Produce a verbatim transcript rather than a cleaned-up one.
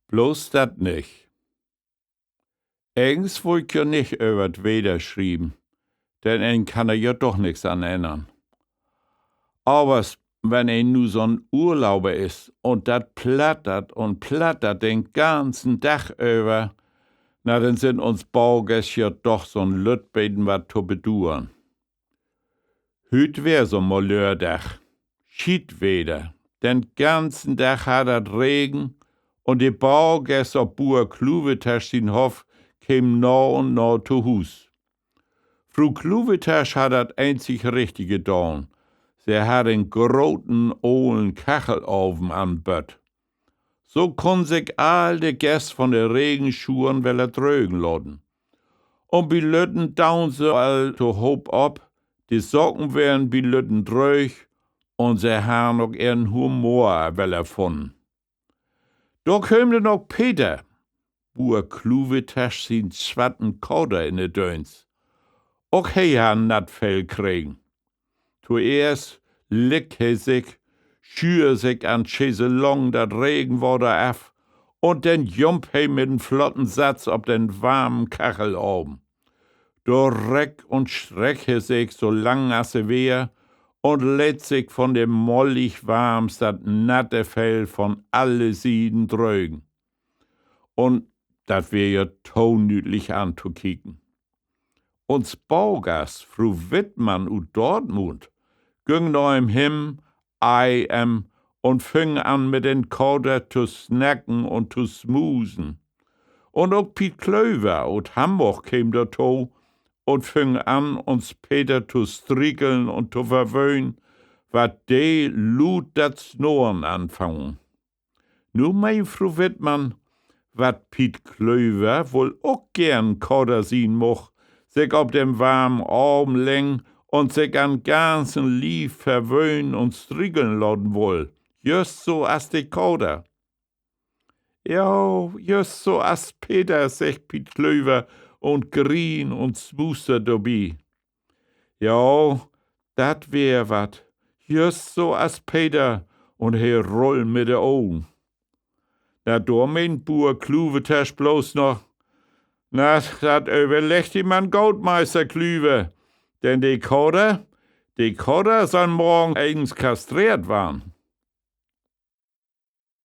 Bloots dat nich. Egens wull ik jo nich över 't Weder schrieven, denn een kann dor jo doch nix an ännern. Avers, wenn een nu so'n Urlauber is un dat plattert un plattert den ganzen Dag över, na, denn sünd uns Baugäst jo doch so'n lütt beten wat to beduern. Hüüt weer so'n Malöördag. Schietweder. Den ganzen Dag harr dat regent un de Baugäst op Buer Kluwetasch sien Hoff kemen na un na to Huus. Fru Kluwetasch harr dat eenzig Richtige daan. Se harr en groten olen Kachelaven anbött. So kunn sik all de Gäst von de Regenschuern weller drögen laten. Un bilütten daun se all tohoop op, de Saken weren bilütten dröög, un se harrn ok ehren Humor weller funnen. Dor keem denn ok Peter, Buer Kluwetasch sien swatten Kater, in de Dööns. Ok he harr en natt Fell kregen. Toeerst lick he sik, schüer sik an'n Chaiselong dat Regenwater af, un denn jump he mit en flotten Satz op den warmen Kachelaven. Dor reck un streck he sik so lang as he weer un leet sik von de mollig Warms dat natte Fell von alle Sieden drögen. Un dat weer jo to nüüdlich antokieken. Uns Baugast, Fru Wittmann ut Dortmund, güng na em hen, ei em un füng an, mit den Kater to snacken un to smusen. Un ok Piet Klöver ut Hamborg keem dorto un füng an, uns Peter to striekeln un to verwöhnen, wat de luut dat Snorren anfungen. Nu meen Fru Wittmann, wat Piet Klöver woll ok geern Kater sien much, sik op den warmen Aven leggen un sik an'n ganzen Lief verwöhnen un striekeln laten wull, jüst so as de Kater. Ja, jüst so as Peter, seggt Piet Klöver un grien un smuustert dorbi. Ja, dat weer wat. Jüst so as Peter, un he rull mit de Ogen. Na, dor meent Buer Kluwetasch bloots noch: Na, dat överleggt di man goot, Meister Klöver, denn de Kater, de Kater sall morgen egens kastreert warrn.